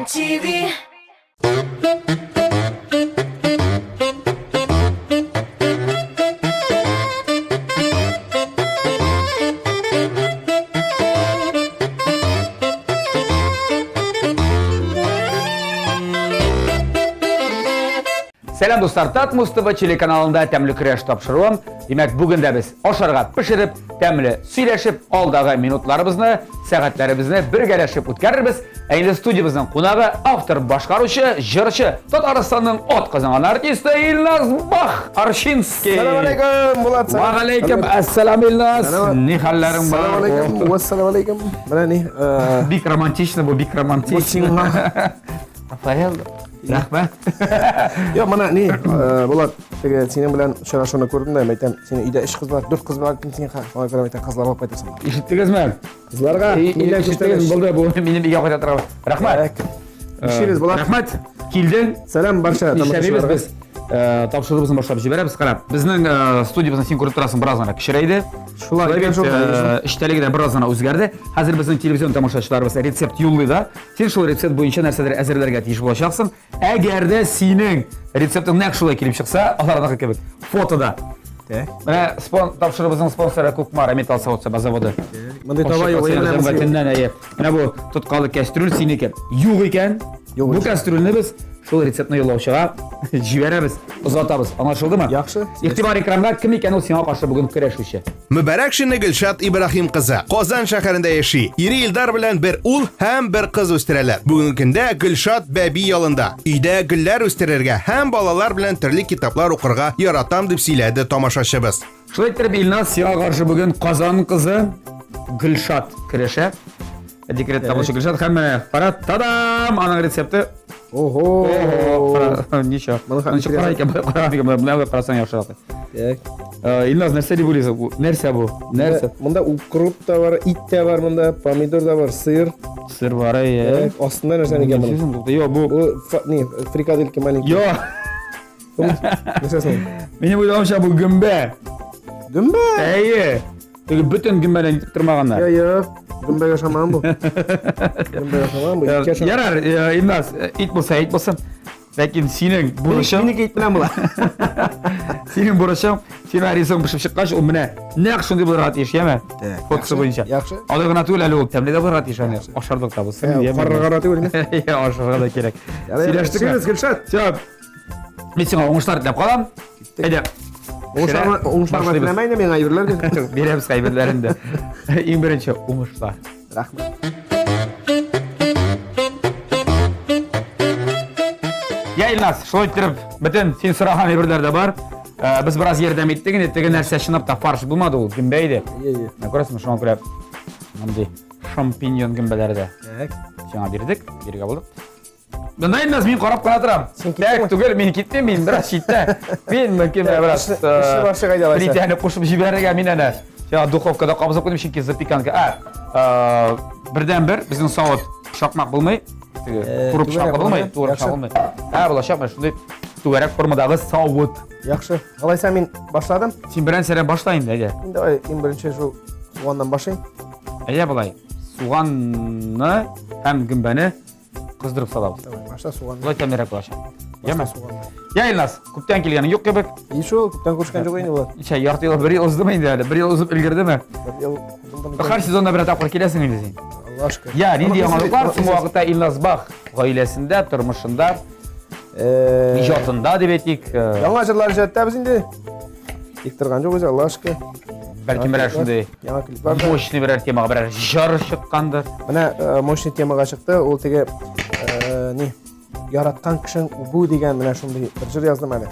Казан TV. Сәлам дуслар, Татмус ТВ телеканалында тәмле көрәш тапшыруым. Димәк, бүген дә без ашарга пешереп, тәмле сөйләшеп, алдагы минутларыбызны, сәгатьләребезне бергәләшеп үткәрербез. Ә инде студиябезнең кунагы, автор, башкаручы, җырчы, Татарстанның ат казанган артисты Илназ Бах Арчинский. Сәлам алейкум, Булат. Ва алейкум ассалам, Илназ. Ни хәлләрең бар? Сәлам алейкум, вассалам алейкум. Менә ни, э, Бик романтично бу, бик романтично. Рафаэл, рәхмәт. Юк, менә ни, э, Булат, теге синең белән очрашуны күрдем дә, әйтәм, синең өйдә өч кыз бар, дүрт кыз бар, кем син шуңа күрә әйтәм, кызлар алып кайтасың. Ишеттегезме? Кызларга Миннән ишеттегез, булды бу минем өйгә кайта торган. Рәхмәт. Нишлибез, Булат? Рәхмәт. Килдең. Сәлам барча Нишләбез без? Э, тапшыруыбызны башлап җибәрәбез. Кара, безнең э, студиябезне син күреп торасың, бераз гына кечерәйде. Шулай бит, э, эчтәлеге дә бераз гына үзгәрде. Хәзер безнең телевизион тамашачыларыбыз рецепт юллый да. Син шул рецепт буенча нәрсәдер әзерләргә тиеш булачаксың. Әгәр дә синең рецептың нәкъ шулай килеп чыкса, аларныкы кебек, фотода. Так. Менә спон тапшыруыбызның спонсоры Кукмара металл савыт-саба заводы. Мондый таба юк, әйе. Әйе. Менә бу тоткалы кәстрүл синеке. Юк икән. Юк Бу кәстрүлне без шул рецептны юллаучыга җибәрәбез, озатабыз. Аңлашылдымы? Яхшы. Игътибар экранга, кем икән ул сиңа каршы бүген көрәшүче? Мөбарәкшина Гөлшат Ибраһим кызы Казан шәһәрендә яши. Ире Илдар белән бер ул һәм бер кыз үстерәләр. Бүгенге көндә Гөлшат бәби ялында. Өйдә гөлләр үстерергә һәм балалар белән төрле китаплар укырга яратам, дип сөйләде тамашачыбыз. Шулай иттереп, Илназ, сиңа каршы бүген Казан кызы Гөлшат көрәшә. Декретта булучы Гөлшат һәм менә кара, тадам, аның рецепты. Ого! Кара, ничә? Моны һәм Ничә кара икән, кара икән, менә болай карасаң яхшырак. Так. Э, Илназ, нәрсә дип уйлыйсың? Бу нәрсә бу? Нәрсә? Монда укроп та бар, ит тә бар монда, помидор да бар, сыр. Сыр бар, әйе. Так, астында нәрсә икән моның? Йо, бу. Бу ни, фрикадельки маленькие. Йо. Нәрсә соң? Минем уйлавымча бу гөмбә. Гөмбә? Әйе. Теге бөтен гөмбәдән итеп тормаганнар. Йо, йо. Гөмбәгә ошамаган бу. Гөмбәгә ошамаган бу. Иткә ошамаган. Ярар, э, Илназ, э, ит булса, ит булсын. Ләкин синең бурычың, Минеке ит белән була. синең бурычың, син ризыгың пешеп чыккач, ул менә нәкъ шундый булырга тиеш, яме? Так, Фотосы буенча. Яхшы. Алай гына түгел, әле ул тәмле дә булырга тиеш, әне ашарлык та булсын. яме? Карарга гына түгел инде. Иә, ашарга да кирәк. Сөйләштекме? Сөйләштек, Гөлшат. Всё. Мин сиңа уңышлар теләп калам. Әйдә. Уңышлар уңышлар Башлыйбыз. теләмә инде миңа әйберләр бир. Бирәбез әйберләрен дә. Иң беренче уңышлар. Рәхмәт. Я, Илназ, шулай иттереп, бөтен син сораган әйберләр дә бар. Э, без бераз ярдәм иттек инде, теге нәрсә чынлап та фарш булмады ул, гөмбә иде. Ие, ие. Менә күрәсеңме, шуңа күрә мондый шампиньон гөмбәләре дә Так. сиңа бирдек, бирергә булдык. Монда инде мин карап кына торам. Син киттеңме? Так түгел, мин киттем, мин бераз читтә. Мин мөмкин бераз. Эшне эшне башы кайда алайса? Плитәне кушып җибәрергә мин әнә. Я духовкада кабызып куйдым, чөнки запеканка. А, бердән бер безнең савыт шакмак булмый. Теге Э, туры пычаклы түгәрәк булмый, булмый, туры яхшы. пычак булмый. Ә, булачак менә шундый түгәрәк формадагы савыт. Яхшы. Алайса мин башладым. Син берән сәрән башла инде, әйдә. Инде давай иң беренче шул суганнан башлыйм. Әйдә болай. Суганны һәм гөмбәне кыздырып салабыз. Давай, башта суган. Болай тәмлерәк булачак. Яме? Суган. Я, Илназ, күптән килгәнең юк кебек. И шул, күптән күрешкән юк инде булат. Ничә, ярты ел, бер ел уздымы инде әле? Бер ел узып өлгердеме? Бер ел булдымы икән? Һәр сезонда бер тапкыр киләсең инде син. Аллаһ шөкер. Я, нинди яңалыклар соңгы Моны- вакытта Илназ Бах гаиләсендә, тормышында, Э, иҗатында дип әйтик, э, Яңа җырлар иҗат итәбез инде. Тик торган юк үзе, Аллаһ шөкер. бәлки берәр шундый Яңа клиплар да. мощный берәр темага берәр җыр чыккандыр. Менә э, мощный темага чыкты. Ул теге э, ни яраткан кешең үбү дигән менә шундый бер җыр яздым әле.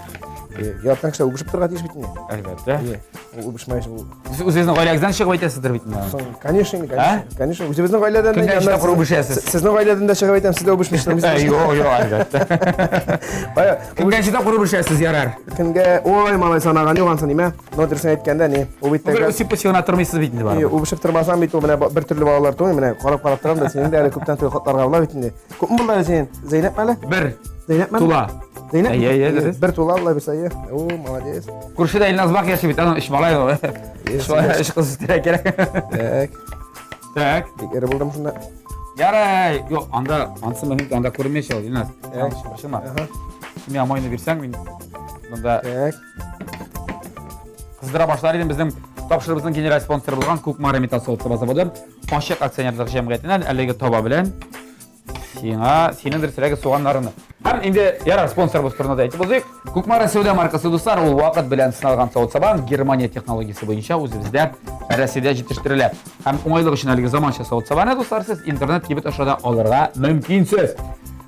Э, Яраткан кеше үбешеп торырга тиеш бит инде. Әлбәттә. Ие, ул үбешмәгәч ул. Сез үзегезнең гаиләгездән чыгып әйтәсездер бит инде. Соң, конечно, инде, конечно. Конечно, үзебезнең гаиләдән дә Көнгә инде, ничә тапкыр үбешәсез? Сезнең гаиләдән дә чыгып әйтәм, сез дә үбешмисез. Ә, Юк, юк, әлбәттә. Кая, Көнгә ничә тапкыр үбешәсез, ярар. Көнгә, ой, малай санаган юк ансын, ниме? Но дөресен әйткәндә, ни, ул бит Бер тәгә үсеп пешеп генә тормыйсыз бит инде барыбер. Үбешеп тормасаң бит ул менә бер төрле балалар түгел, менә карап-карап торам да, синең дә әле күптән түгел хатларга була бит инде. Күпме булды әле синең? Зәйнәпме әле? Бер Зәйнәпме? тула. Зәйнәп? Әйе, әйе, дөрес. Бер тула була бирсә, әйе. О, молодец. Күршедә Илназ Бак яши бит, аның өч малай ул. Өч малай, өч кыз үстерә кирәк. Так, Так. бик эре булдым шунда. Ярай, юк, анда ансы мөһим, анда күренмәй шул, Илназ. Так. Борчылма. Ага. Син миңа майны бирсәң, мин монда Так. кыздыра башлар идем. Безнең тапшыруыбызның генераль спонсоры булган Кукмара металл савыт-саба заводы ачык акционерлык җәмгыятеннән әлеге таба белән сиңа, синең дөресрәге суганнарыңны. Һәм инде ярар спонсорыбыз турында да әйтеп узыйк. Кукмара сәүдә маркасы дуслар, ул вакыт белән сыналган савыт-саба Германия технологиясе буенча үзебездә Россиядә җитештерелә. Һәм уңайлык өчен әлеге заманча савыт-сабаны дуслар сез интернет кибет аша да алырга мөмкинсез.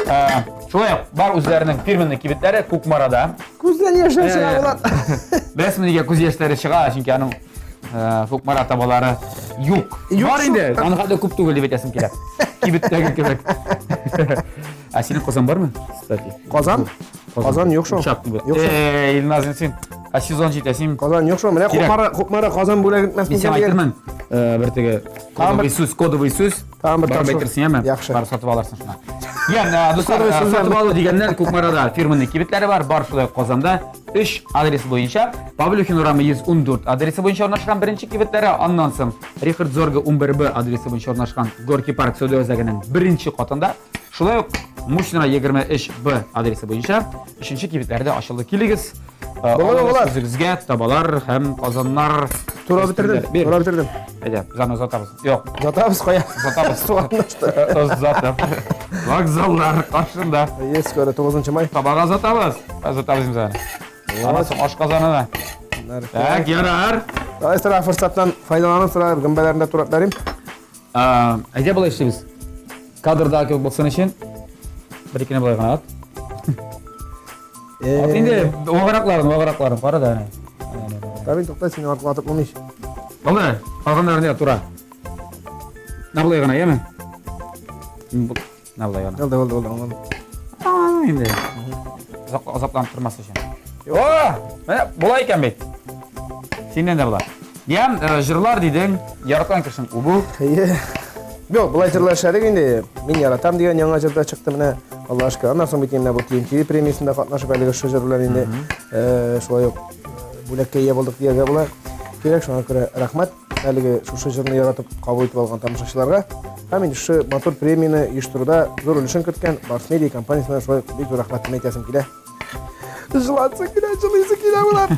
Ә, шулай ук бар үзләренең фирменный кибетләре Кукмарада. Күздән яшьләр чыга Булат. Беләсезме нигә күз яшьләре чыга? Чөнки аның Кукмара табалары юк. Юк Бар шул. инде, аны хәтта күп түгел дип әйтәсем килә. Кибеттәге кебек. Ә синең Казан бармы, кстати? Казан? Казан юк шул. Чак кибет. Юк шул. Эй, Илназ, син. Ә сезон җитә, син Казан юк шул. Менә Кирәк. Кукмара, Кукмара Казан бүләк итмәс Мин сиңа микән дигән. әйтермен, бер теге кодовый сүз, кодовый сүз. Тагын бер Барып тапшыру. әйтерсең, яме? Яхшы. Барып сатып алырсың шуны. Ян, дуслар, Кодовый сүз сатып алу дигәннән Кукмарада фирменный кибетләре бар, бар шулай ук Казанда 3 адрес буенча. Павлюхин урамы 114 адресы буенча урнашкан беренче кибетләре, аннан соң Рихард Зорге 11Б адресы буенча урнашкан Горький парк сәүдә үзәгенең беренче катында. Шулай ук Мусина 23Б адресы буенча өченче кибетләре дә ачылды. Килегез. Була, Алыгыз була. Үзегезгә табалар һәм казаннар. Тура бетердем. Бир. Тура бетердем. Әйдә, без аны озатабыз. Юк, Озатабыз кая? озатабыз. Суганлашты. Озатып. Вокзаллар каршында. Есть, скоро 9 май. Табага озатабыз. Озатабыз без аны. Аннан соң ашказанына. Так, ярар. Давай сразу форсаттан файдаланып сразу гөмбәләрен дә турап бәрим. Әйдә болай эшлибез. Кадрда кебек булсын өчен бер икене болай гына ат. Ат инде вагракларын, вагракларын кара да әнә. Табин тукта сине аркылы атып булмый. Булды. Калганнарын да тура. Менә болай гына, яме? Менә болай гына. Булды, булды, булды, аңладым. А, инде. Азапланып тормас өчен. О, менә болай икән бит. Синнән дә була. Ям, җырлар дидең, яраткан кешең үбү. Әйе. Юк, болай җырлар эшләдек инде. Мин яратам дигән яңа җыр да чыкты менә. Аллаһ шөкер. Аннан соң бит менә бу TNT премиясендә катнашып әлеге шул җыр белән инде шулай ук бүләккә ия булдык дияргә була. Кирәк, шуңа күрә рәхмәт әлеге шушы җырны яратып кабул итеп алган тамашачыларга. Һәм инде шушы матур премияне оештыруда зур өлешен керткән Барс Медиа компаниясенә шулай ук бик зур рәхмәтемне әйтәсем килә. Жылатсы килә, жылыйсы килә болар.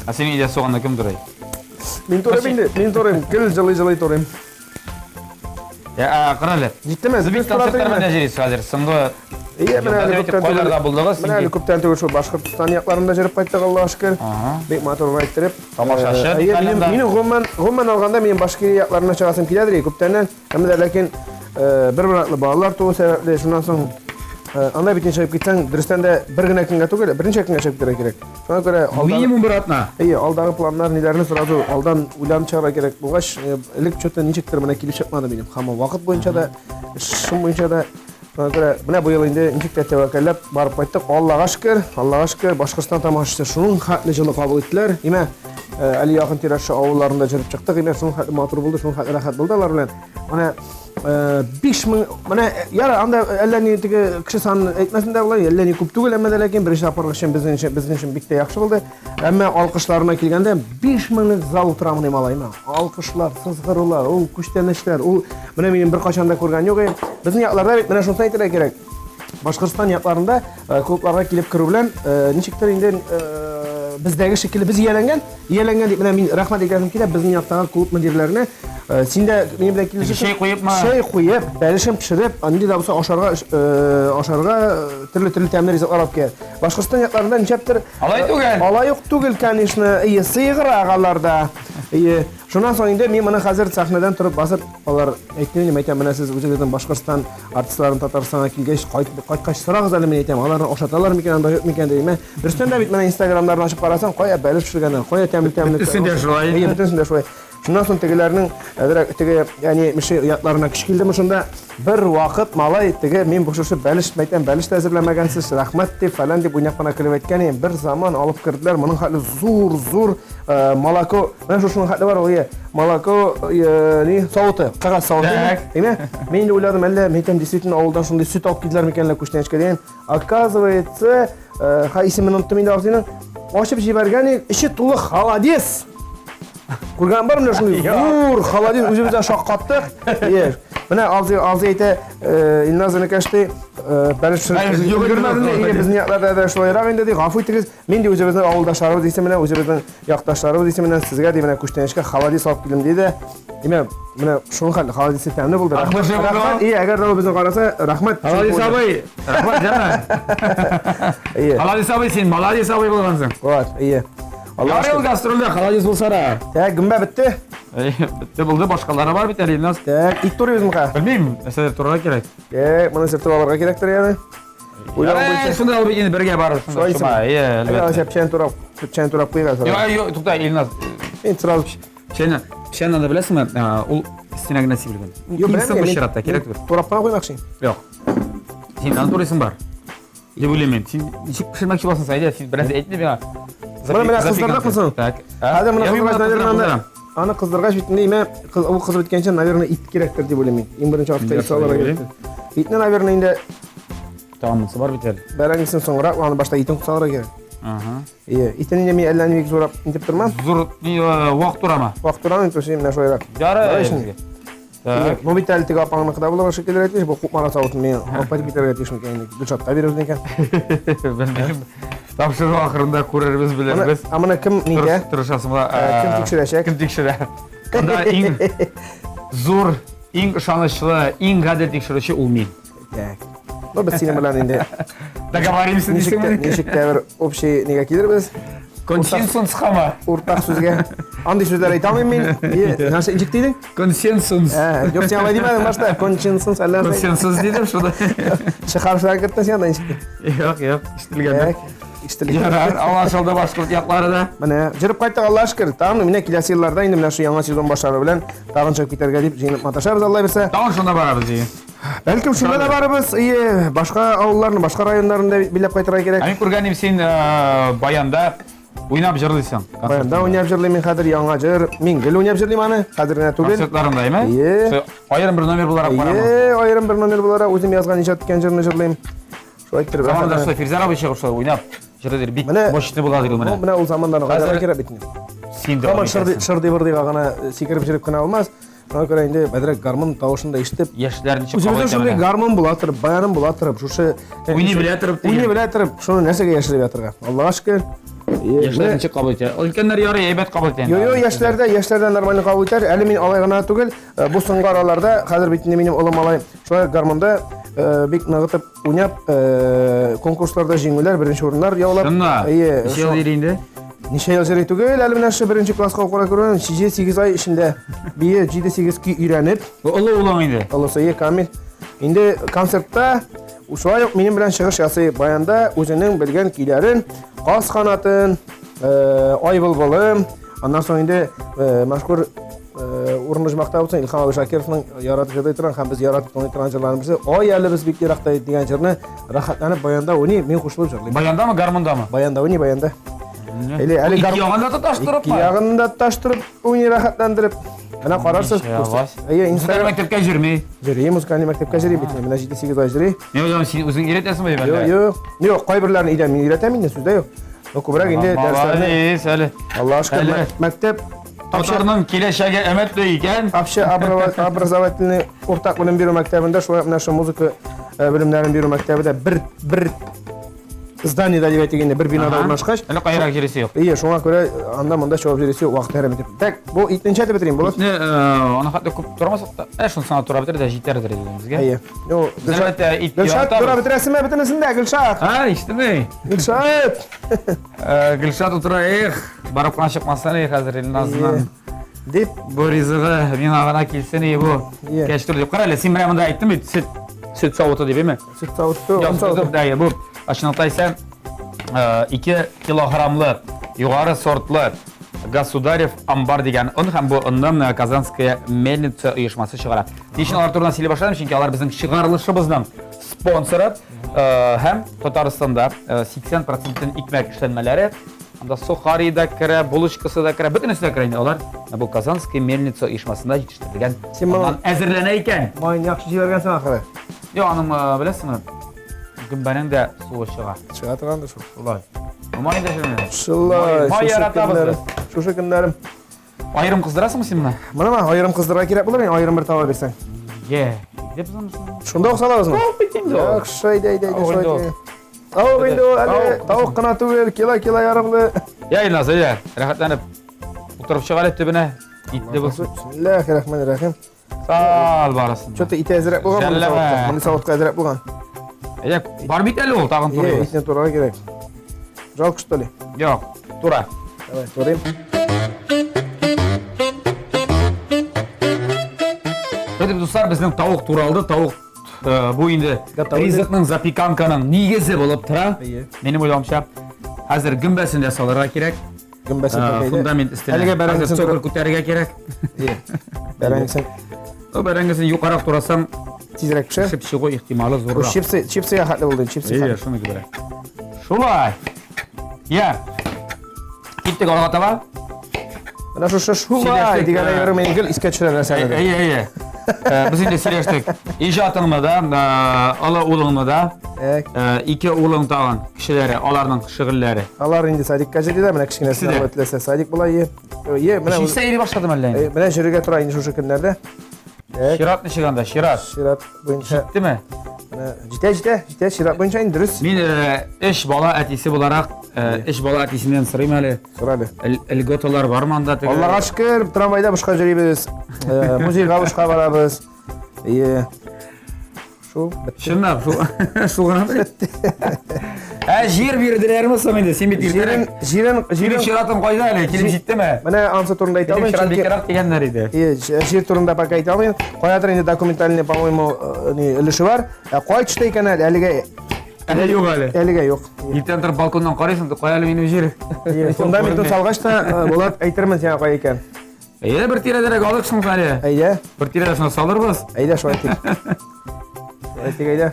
Ә синең өйдә суганны кем турый? Мин турыйм инде, мин турыйм. Гел жылый-жылый турыйм. Я, кара әле. Җиттеме? Сез бит концертлар белән йөрисез хәзер. Соңгы Ие, менә әле күптән кайларда булдыгыз? Менә әле күптән түгел шул Башкортстан якларында йөреп кайттык, Аллаһ шөкер. Бик матур гына иттереп. Тамашачы. Әйе, минем гомумән, гомумән алганда минем Башкирия якларына чыгасым киләдер, күптәннән. Әмма дә ләкин бер-бер артлы балалар туу сәбәпле, шуннан соң анда бит чыгып китсәң, дөрестән дә бер генә көнгә түгел, берничә көнгә чыгып китәргә кирәк. Шуңа күрә минимум бер атна. Әйе, алдагы планнар ниләрне сразу алдан уйланып чыгарга кирәк булгач, элек что-то ничектер менә килеп чыкмады минем. Һәм вакыт буенча да, эшем буенча да. Шуңа күрә менә быел инде ничек тә тәвәккәлләп барып кайттык. Аллага шөкер, Аллага шөкер, Башкортстан тамашачысы шуның хәтле җылы кабул иттеләр. Имә, әле якын тирә авылларында йөреп чыктык. Имә, шуның хәтле матур булды, шуның хәтле рәхәт булды алар белән. Менә 5000, менә яра анда әллә ни теге кеше санын әйтмәсен дә болай, әллә ни күп түгел, әмма дә ләкин беренче тапкыр өчен безнең өчен, безнең өчен бик тә яхшы булды. Әмма алкышларына килгәндә 5000лек зал утыра моны малай, Алкышлар, сызгырулар, ул күчтәнәчләр, ул менә минем беркайчан да күргән юк. Безнең якларда бит менә шунысын әйтергә кирәк. Башкортстан якларында клубларга килеп керү белән ничектер инде бездәге шикелле без ияләнгән, ияләнгән дип менә мин рәхмәт әйтәсем килә безнең яктагы клуб мөдирләренә. Син дә минем белән килешәсең. Чәй куепмы? Чәй куеп, бәлешен пешереп, нинди дә булса ашарга, ашарга төрле-төрле тәмле ризыклар алып килә. Башкортстан якларында ничәптер Алай түгел. Алай ук түгел, конечно. Ие, сыеграк аларда. Ие. Шуннан соң инде мин моны хәзер сәхнәдән торып басып, алар әйтте инде, әйтәм, менә сез үзегезнең Башкортстан артистларын Татарстанга килгәч, кайткач сорагыз әле, мин әйтәм, аларны ашаталар микән, анда юк микән дим. Дөрестән дә бит менә Инстаграмнарын ачып карасаң, кая бәлеш пешергәннәр, кая тәмле-тәмле. Бөтенесендә шулай. Ие, бөтенесендә шулай. Шуннан соң тегеләрнең әзрәк теге, ягъни меше ятларына көч килдеме шунда, бер вакыт малай теге мин бу шушы бәлеш мәйтәм, бәлеш тә әзерләмәгәнсез, рәхмәт дип, фәлән дип уйнап кына көлеп әйткән идем. Бер заман алып керделәр, моның хәтле зур-зур молоко, менә шушының хәтле бар ул, е, молоко, ни, савыты, кәгазь савыты. Әйме? Мин инде уйладым, әллә мәйтәм, действительно авылдан шундый сөт алып килделәр микән әллә күчтәнәчкә дигән. Оказывается, ха исемен оныттым инде абзыйның. Ачып җибәргән, эче тулы холодец. Күргән бар менә шундый зур холодец, үзебез дә шаккаттык. Е. Менә Алзый, Алзый әйтә, Илназ энекәш ди, бәлеш пешереп өлгермәдем ди, безнең якларда да шулайрак инде ди, гафу итегез. Мин ди үзебезнең авылдашларыбыз исеменнән, үзебезнең якташларыбыз исеменнән сезгә ди менә күчтәнәчкә холодец алып килдем ди дә. Димәк, менә шуның хәтле холодецы тәмле булды. Рәхмәт. И, әгәр дә ул безне караса, рәхмәт. Холодец абый, рәхмәт, җәмә. Холодец абый, син молодец абый булгансың. Вот, ие. Аллаһ ел гастрольдә холодец булса да. Так, гөмбә бетте. Бетте булды, башкалары бар бит әле, Илназ. Так, ит турыйбыз мыка. Белмим, нәрсәдер турырга кирәк. Так, моны сөртеп алырга кирәктер яны. Уйлап буенча. Шунда алып инде бергә барып, шунда шума. Ие, әлбәттә. Печән турап, печән турап куйган. Юк, юк, тукта, Илназ. Мин сразу Печән, печән анда беләсеңме, ул стена генә сибелгән. Юк, беләм. Чиратта кирәк түгел. Турап кына куймакчы. Юк. Син аны турыйсың бар. Дип уйлыйм мин. Син ничек пешермәкче буласың, Сәйдә? Син бераз әйтме миңа? Менә менә кыздырдыкмы соң? Так. Хәзер моны кыздыргач, наверное, аны кыздыргач бит инде имә, ул кызып беткәнче, наверное, ит кирәктер дип уйлыйм мин. Иң беренче артта ит салырга кирәктер. Итне, наверное, инде Тагын монысы бар бит әле. Бәрәңгесен соңрак, аны башта итен салырга кирәк. Ага. Ие, итен инде мин әллә ни бик зурап нитеп тормам. Зур вак турама. Вак турам, то есть менә шулайрак. Ярый. Так. Бу бит әле теге апаңныкы да булырга шикелле тиеш, бу Кукмара савытын мин алып кайтып китәргә тиеш микән инде? Гөлшатка бирербез микән? Белмим. Тапшыру ахырында күрербез, белербез. Ә моны кем нидә? Тырышасың ба? Кем тикшерәчәк? Кем тикшерә? Монда иң зур, иң ышанычлы, иң гадел тикшерүче ул мин. Так. Ну, без синең белән инде договоримся дисеңме? Ничек тә бер общий нигә килербез. Консенсусқамы? Уртак сүзгә. Андый сүзләр әйтә алмыйм мин. Нәрсә, ничек дидең? Консенсус. Ә, юк, син алай димәдең башта. Консенсус әллә. Консенсус дидем шунда. Чыгарышлар керттең син анда ничек? Юк, юк, ишетелгән. Ишетелгән. Ярар, аңлашылды башкорт яклары да. Менә, җырып кайттык, Аллаһ шөкер. Тагын менә киләсе елларда инде менә шу яңа сезон башлану белән тагын чыгып китәргә дип җыенып маташабыз, Алла бирсә. Тагын шунда барабыз, ди. Бәлкем шунда да барыбыз, ие, башка авылларны, башка районнарны да биләп кайтырга кирәк. Ә мин күргәнем син баянда уйнап җырлыйсың. Баянда уйнап җырлыйм мин хәзер яңа җыр. Мин гел уйнап җырлыйм аны, хәзер генә түгел. Концертларында, әйме? Ие. Аерым бер номер буларак барамы? Ие, аерым бер номер буларак үзем язган иҗат иткән җырны җырлыйм. Шулай иттереп. Заманда шулай Фирзәр абый чыгып шулай уйнап җырлый бик мощный була ди менә. Менә ул заманнарны кайтарырга кирәк бит инде. Син дә. Һаман шырдый-бырдыйга гына сикереп җөреп кенә алмас. Шуңа күрә инде бәдрәк гармун тавышын да ишетеп, яшьләр ничек кабул итә шундый гармун була торып, баяным була торып, шушы уйный белә торып, уйный белә торып, шуны нәрсәгә яшереп ятырга? Аллага шөкер. Яшьләр ничек кабул итә? Өлкәннәр ярый, әйбәт кабул итә. Йо, йо, яшьләр дә, яшьләр дә нормально кабул итәр. Әле мин алай гына түгел, бу соңгы араларда, хәзер бит инде минем олы малай шулай гармунда бик ныгытып уйнап, конкурсларда җиңүләр, беренче урыннар яулап. Чынна. Әйе. Ничә ел йөри инде? Ничә ел йөри түгел, әле менә шушы беренче класска укырга керүен 7-8 ай эчендә бие 7-8 көй өйрәнеп. Бу олы улың инде. Олысы, е, Камил. Инде концертта шулай ук минем белән чыгыш ясый баянда үзенең белгән көйләрен, Каз канатын, Ай былбылым, аннан соң инде мәшһүр урын оҗмахта булсын, Илһам абый Шакировның яратып җырлый торган һәм без яратып тыңлый торган җырларының берсе Ай әле без бик еракта дигән җырны рәхәтләнеп баянда уйный, мин кушылып җырлыйм. Баяндамы, гармундамы? Баянда уйный, баянда. Әле әле ике ягын да тоташтырып. Ике ягын да тоташтырып уйный рәхәтләндереп. Менә карарсыз. Әйе, Инстаграм мәктәпкә йөрми. Йөри, музыкальный мәктәпкә йөри бит. Менә 7-8 ай йөри. Мин уйлыйм, син үзең өйрәтәсеңме дип әллә? Юк, юк. Юк, кайберләрен өйдә мин өйрәтәм инде, сүз дә юк. Но күбрәк инде дәресләрне. Молодец, әле. Аллаһ шөкер, мәктәп Татарның киләчәге өметле икән. Вообще образовательный уртак белем бирү мәктәбендә шулай менә шу музыка белемнәрен бирү мәктәбе дә бер бер зданиедә дип әйтик инде, бер бинада урнашкач. Әле кайрак җирисе юк. Ие, шуңа күрә анда монда чыгып җирисе юк, вакыт әрәм итеп. Так, бу итне ничә бетерим, булат? Итне аны хәтта күп тормасак та, шунысына турап бетер дә җитәрдер инде безгә. Әйе. Ну, Гөлшат, ит Гөлшат, турап бетерәсеңме бөтенесен дә, Гөлшат? А, ишеттеңме? Гөлшат! Гөлшат утыра, эх, барып кына чыкмасын, эй, хәзер Илназның. Дип, бу ризыгы миңа гына килсен, эй, бу. Кәчтүр дип. Кара әле, син менә монда әйттең бит, сөт, сөт савыты дип, әйме? Сөт савыты, он савыты. Да, бу чынлыкта исә 2 килограммлы югары сортлы Государев амбар дигән он һәм бу онны Казанская мельница оешмасы чыгара. Ни өчен алар турында сөйли башладым? Чөнки алар безнең чыгарылышыбызның спонсоры һәм Татарстанда 80 проценттан икмәк эшләнмәләре, анда сухари да керә, булочкасы да керә, бөтенесе дә керә инде. Алар бу Казанская мельница оешмасында җитештерелгән. Син моны әзерләнә икән. Маен яхшы җибәргәнсең ахыры. Юк, аның беләсеңме, гөмбәнең дә суы чыга. Чыга торгандыр шул. Шулай. Май да шулай. Шулай. Май яратабыз. Шушы көннәрем. Аерым кыздырасыңмы син моны? Моны ма аерым кыздырырга кирәк булыр, аерым бер таба бирсәң. Йә, әйдә без анысын. Шунда ук салабызмы? Тавык бит инде ул. Яхшы, әйдә, әйдә, әйдә, Тавык шулай инде ул. итик. Тавык инде ул, әле Тавык. тавык кына түгел, кило-кило ярымлы. Йә, Илназ, әйдә, рәхәтләнеп утырып чык әле төбенә. Итле булсын. Бисмиллахир-рахманир-рахим. Сал барысын. Что-то ите әзрәк булган, моны Жәлләмә. савытка. Моны савытка әзрәк булган. Әйдә, бар бит әле ул, тагын Е, турыйбыз. итне турарга кирәк. Жалко, что ли? Юк, тура. Давай, турыйм. Хөрмәтле дуслар, безнең тавык туралды. Тавык э, бу инде Готовый. ризыкның, запеканканың нигезе булып тора. Әйе. Минем уйлавымча, хәзер гөмбәсен дә салырга кирәк. Гөмбәсен Э, тәкәйдә. Фундамент өстенә. Әлегә Хәзер бәрәңгесен цоколь күтәрергә кирәк. Әйе. Бәрәңгесен Ну, бәрәңгесен юкарак турасаң, тизрәк пешә. пешеп чыгу ихтималы Бу зуррак. чипсы, чипсыга хәтле булды, чипсы. Әйе, шуны кеберәк. Шулай. Я. Киттек алга таба. Менә шушы шулай Сөйләштек, дигән ә. әйбер мин гел искә төшерә нәрсәне. Әйе, әйе. Э, Без инде сөйләштек. Иҗатыңны да, э, олы улыңны да, Так. э, ике улың тагын кешеләре, аларның шөгыльләре. Алар инде садикка йөриләр, менә кечкенәсен Икесе дә. алып теләсә садик була, е. Е, менә Чистә йөри башладым әллә инде? Э, менә йөрергә тора инде шушы көннәрдә. Так, Чират ничек анда? Чират. чират буенча. Җиттеме? Менә җитә, җитә, җитә, чират буенча инде дөрес. Мин э, өч бала әтисе буларак, э, өч бала әтисеннән сорыйм әле. Сора әле. Льготалар бармы анда теге? Аллага шөкер, трамвайда бушка йөрибез. Э, Музейга бушка барабыз. Е. Шул бетте. Чынлап, шул шул гына бетте. Ә җир бирделәрме соң инде? Син бит Җирен, иртәрәк. җирен, Синең җирен. чиратың кайда әле? Килеп җиттеме? Менә ансы турында әйтә Минем алмыйм, чират чөнки бик ерак дигәннәр иде. Е, җир турында пока әйтә алмыйм. Каядыр инде документальный, по-моему, э, ни өлеше бар. Ә кай төштә икән әле, әлегә Әле юк әле. әлегә юк. Иртән торып балконнан карыйсың, кая әле минем җир? Е, Фундаментын салгач та, э, Булат, әйтермен сиңа кая икән. Әйдә бер тирәдәрәк алык соң әле. Әйдә, Бер тирәдә шуны салырбыз. әйдә шулай итик. Шулай итик, әйдә.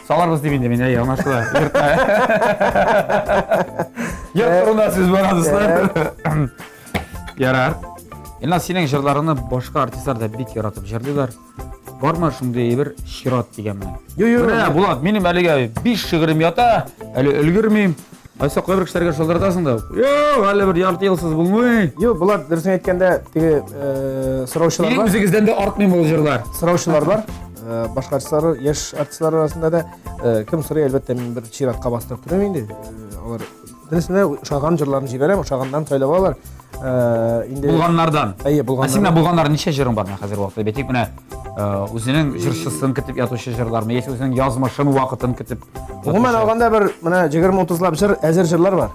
Салырбыз дип инде мин, әйе, аңлашыла. Йортта. Йорт турында сүз бара, дуслар. Ярар. Илназ, синең җырларыңны башка артистлар да бик яратып җырлыйлар. Бармы шундый бер чират дигән менә? Юк, юк. Менә, Булат, минем әлегә 5 шигырем ята, әле өлгермим. Айса кайбер кешеләргә шылдыратасың да. Юк, әле бер ярты елсыз булмый. Юк, Булат, дөресен әйткәндә, теге э, сораучылар Минем бар. үзегездән дә артмыйм ул җырлар. Сораучылар бар. Э, башка артистлар, яшь артистлар арасында да э, кем сорый, әлбәттә, мин бер чиратка бастырып тормыйм инде. Э, алар бөтенесенә ошаган җырларын җибәрәм, ошаганнан сайлап алалар. Э, инде Булганнардан. Әйе, Ә булганнардан. син менә булганнар ничә җырың бар менә хәзер вакытта? Бәйтик менә э, үзенең җырчысын көтеп ятучы җырлармы, яисә үзенең язмышын, вакытын көтеп. Гомумән алганда бер менә 20-30лап җыр, әзер җырлар бар.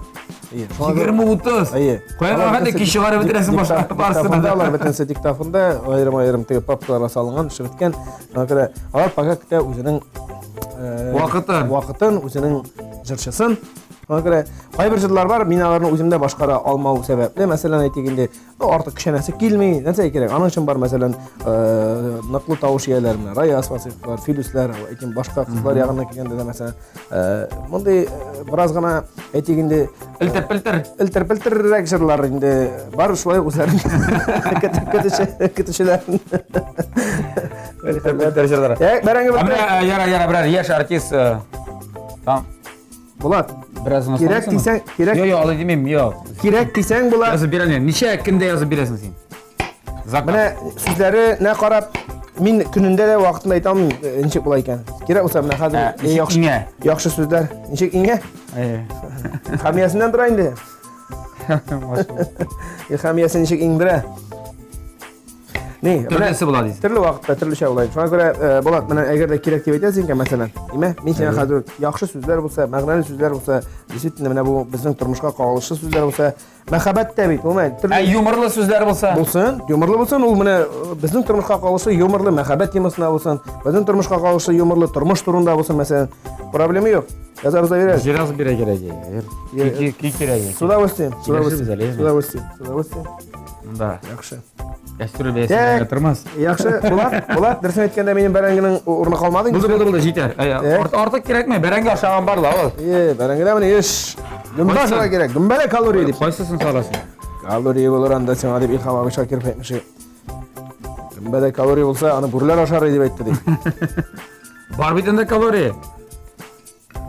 Әйе. шуңа күрә- 20-30. Әйе. Кая Алар хәтле бөтенесе кич чыгарып бетерәсең башка барысын Диктофонда да. алар бөтенесе диктофонда аерым-аерым теге папкаларга салынган, төшеп беткән. Шуңа күрә алар пока көтә үзенең э, Вакытын. вакытын, үзенең җырчысын. Шуңа күрә кайбер җырлар бар, мин аларны үзем дә башкара алмау сәбәпле, мәсәлән, әйтик инде, ну, артык көчәнәсе килми, нәрсә кирәк? Аның өчен бар, мәсәлән, э, ныклы тавыш ияләре, менә Раяз Васыйфлар, Филүсләр, әйтим, башка кызлар ягыннан килгәндә дә, мәсәлән, э, мондый э, бераз гына, әйтик инде, Элтер-пелтер. Элтер-пелтеррәк җырлар инде бар шулай үзләрен көтеп көтүче көтүчеләр. Элтер-пелтер җырлар. Э, бәрәңге Ә бетте. менә э, яра яра берәр яшь артист э, там Булат, бераз гына кирәк саласыңмы? дисәң, кирәк Юк, юк, алай димим, юк. кирәк дисәң була. Язып бирәм. Ничә көндә язып бирәсең син? Заказ. Менә сүзләренә карап мин көнендә дә вакытында әйтә алмыйм, э, ничек була икән. Кирәк булса менә хәзер Ә, э, ничек яхшы иңә? яхшы сүзләр. Ничек иңә? Әйе. Хамиясеннән тора инде. Илхамиясе ничек иңдерә? Ни, менә Төрлесе була дисең. Төрле вакытта төрлечә була. Шуңа күрә э, Булат, менә әгәр дә кирәк дип әйтәсең икән, мәсәлән, димә, мин сиңа хәзер яхшы сүзләр булса, мәгънәле сүзләр булса, действительно менә бу безнең тормышка кагылышлы сүзләр булса, мәхәббәт тә бит, гомумән, Ә төрле юморлы сүзләр булса? булсын, юморлы булсын, ул менә э, безнең тормышка кагылышлы юморлы мәхәббәт темасына булсын, безнең тормышка кагылышлы юморлы тормыш турында булсын, мәсәлән, проблема юк. Язабыз да бирәбез. Җыр язып бирә кирәк. Ки ки кирәк. С удовольствием, с Килешербез удовольствием, әле, с удовольствием, с удовольствием. Монда Яхшы. кәстрүл бәясенә Так. тормас. Яхшы, Булат, Булат, дөресен әйткәндә минем бәрәңгенең урыны калмады инде. Булды, булды, булды, җитәр. Әй, Так. Артык кирәкме? Бәрәңге ашаган бар ла, ул. Е, бәрәңгедә менә еш. Гөмбә Кайсы? ашарга кирәк. Гөмбәдә калория дип. Кайсысын саласың? Калория булыр анда сиңа дип Илһам абый Шакиров әйтмеши. Гөмбәдә калория булса, аны бүреләр ашар дип әйтте ди. Бар бит инде калория.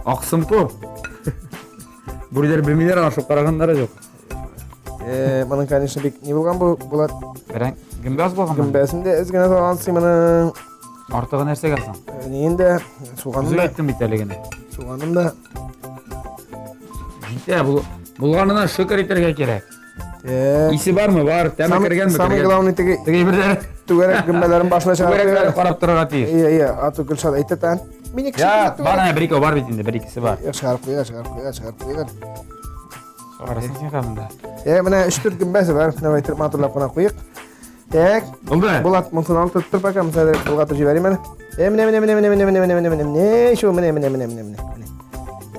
Аксым күп. Бүреләр белмиләр, аны ашап караганнары юк. Э, моның, конечно, бик ни булган бу, Булат. Бәрәң гөмбә аз булган. Гөмбәсен дә әз генә салгансың моның. Артыгы нәрсәгә соң? Ниен дә, суганын Үзең да. әйттең бит әле генә. Суганын да. Җитә, бул, булганына шөкер итәргә кирәк. Так. Исе бармы? Бар. Тәме кергәнме? Самый Кергән. главный теге Теге әйберләр түгәрәк гөмбәләрен башына чыгарып түгәрәкләр куя. карап торырга тиеш. Ия, ия, ату Гөлшат әйтә тән. Минеке Я, бар әнә бер икәү бар бит инде, бер икесе бар. Чыгарып куя, чыгарып куя, чыгарып куя. Чыгарасың син хәзер. Э, менә өч-дүрт гөмбәсе бар. Менә әйтеп матурлап кына куйык. Так. Булды. Булат, монысын алып тотып тор пока, монысын әле болгатып җибәрим әле. Э, менә, менә, менә, менә, менә, менә, менә, менә, менә, менә, шул, менә, менә, менә, менә, менә, менә.